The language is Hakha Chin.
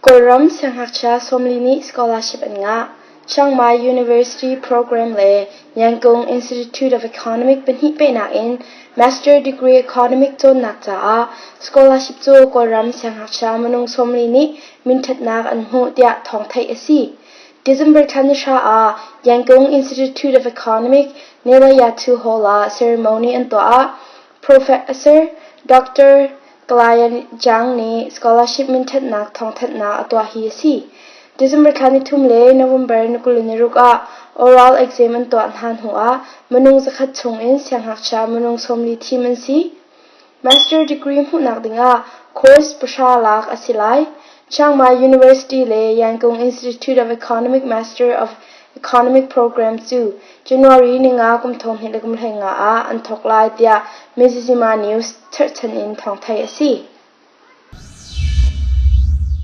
Kawlram siangngakchia 40 nih scholarship an ngah. Chiang Mai University Program le Yangon Institute of Economic pahnih pehnak in Master Degree Economic cawnnak caah scholarship cu Kawlram siangngakchia minung 40 nih minṭhatnak an hmuh tiah thawng theih a si. December thla ni hra ah Yangon Institute of Economic Nilayatu Hall ah ceremony an tuah ah Professor Dr. Kalayan Jang nih scholarship minṭhatnak thawngthanhnak a tuah hi a si. December thla nithum le November ni 26 ah oral exam an tuah hna hnuah minung zakhat chungin siangngakchia minung 40 thim an si. Master degree hmuhnak dingah course pahra lak a si lai. Chiang Mai University le Yangon Institute of Economic Master of Economic Program cu January ninga kum 2025 ah an thawk lai tiah Mizzima News cherhchan in thawng theih a si.